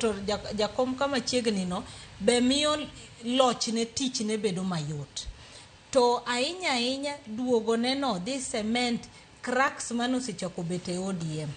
Keto jakom kama chiegni no be miyo lochne tichne bedo mayot. To ahinya ahinya duogo ne no dhi cement cracks mane osechako bet e ODM.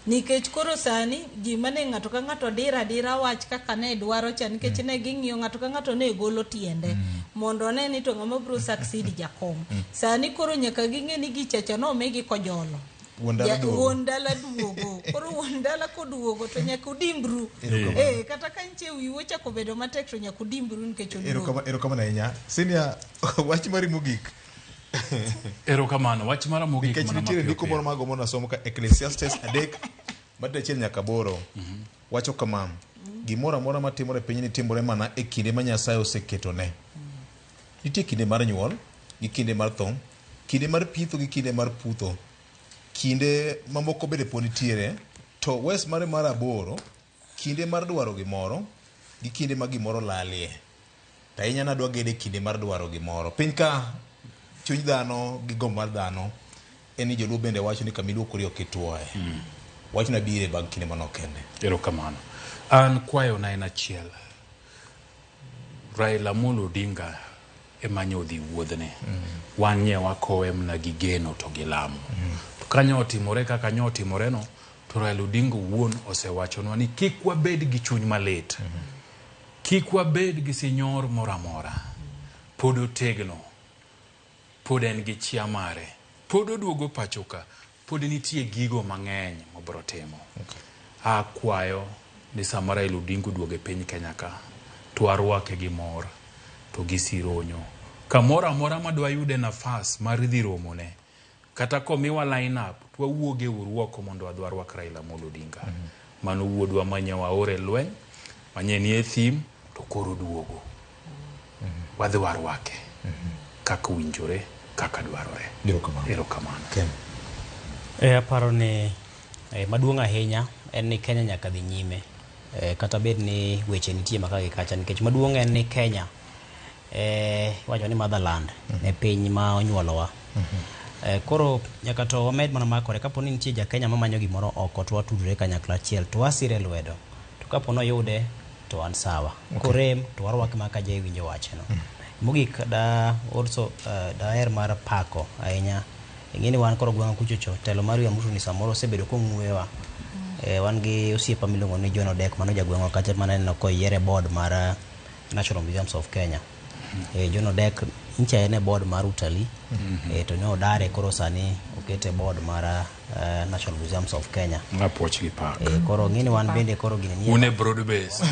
Nikech koro sani ji mane ng'ato ka ng'ato dira dira wach kaka ne dwaro cha, nikech ne ging'iyo ng'ato ka ng'ato ne golo tiende mondo one ni to ng'ama biro succeed jakom. Sani koro nyaka ging'e ni gichacha nomigi kojolo. Wuon dala duogo. Wuon dala duogo. Koro wuon dala koduogo to nyaka udimbru. Erokamano. Kata ka nitie wiu ochako bedo matek to nyaka udimbru nikech oduogo. Erokamano ahinya. Senior, wach mari mogik. Erokamano. Wach mara mogik Nikech mana nitiere mapiyo ndiko piyo. moro mago mondo asom ka Ecclesiastes 3 matindo 1 nyaka 8 wacho kama: gimoro amora matimore e pinyni timore mana e kinde ma Nyasaye oseketone. Nitie kinde mar nyuol gi kinde mar tho, kinde mar pitho gi kinde mar putho, kinde mamoko bende pod nitiere. To wes mare mar 8, kinde mar dwaro gimoro gi kinde ma gimoro lalie. To ahinya nadwa gede kinde mar dwaro gimoro. Piny ka chuny dhano gi gombo mar dhano en ni joluo bende wacho ni kama iluokori ok ituoye. Wachna bire bang' kinde manok kende. Erokamano. An kwayona en achiel. Raila Amolo Odinga ema nyo odhi wuodhne. Wan nye wakowe mana gi geno to gi lamo. To kanyo otimore kaka nyo otimore no, to Raila Odinga owuon osewachonwa ni kik wabed gi chuny malit. Kik wabed gi sinyor moro amora. Pod otegno. Pod en gi chia mare. Pod oduogo pacho ka. Pod nitie gigo mang'eny mobro timo. Akwayo ni sama Raila Odinga oduogo e piny Kenya ka, to warwake gi mor to gi sironyo. Kamoro amora madwa yude nafas mar dhi romone, kata komiwa line up, to wawuoge uru oko mondo wadhi warwak Raila Amolo Odinga. Mano wuodwa manye waoro e lweny, manye nie thim, to koro oduogo. Wadhi warwake kaka owinjore, kaka dwarore. Erokamano. Erokamano. Ken. Aparo ni maduong' ahinya en ni Kenya nyaka dhi nyime, kata bed ni weche nitie maka gi kacha, nikech maduong' en ni Kenya, iwacho ni motherland e piny ma onyuolowa. Koro nyaka to wamed mana makore. Kapo ni nitie ja Kenya mamanyo gimoro oko, to watudore kanyakla achiel to wasire lwedo, to kapo ni oyude to wan sawa. Korem to warwake mana ka jawinjo wachno. Mogik da also daher mar pako ahinya. Ing'e ni wan koro gweng'wa kuchocho telo mar William Ruto ni samoro osebedo kong'wewa. Wan gi osiepa miluongo ni John Odek, mano jagweng'wa kacha, maneno koyier e board mar National Museums of Kenya. John Odek ncha en e board mar utalii, to ne odare, koro sani okete e board mar National Museums of Kenya. Apuoch gi pak. Koro ng'e ni wan bende koro gini nie Un e broad base.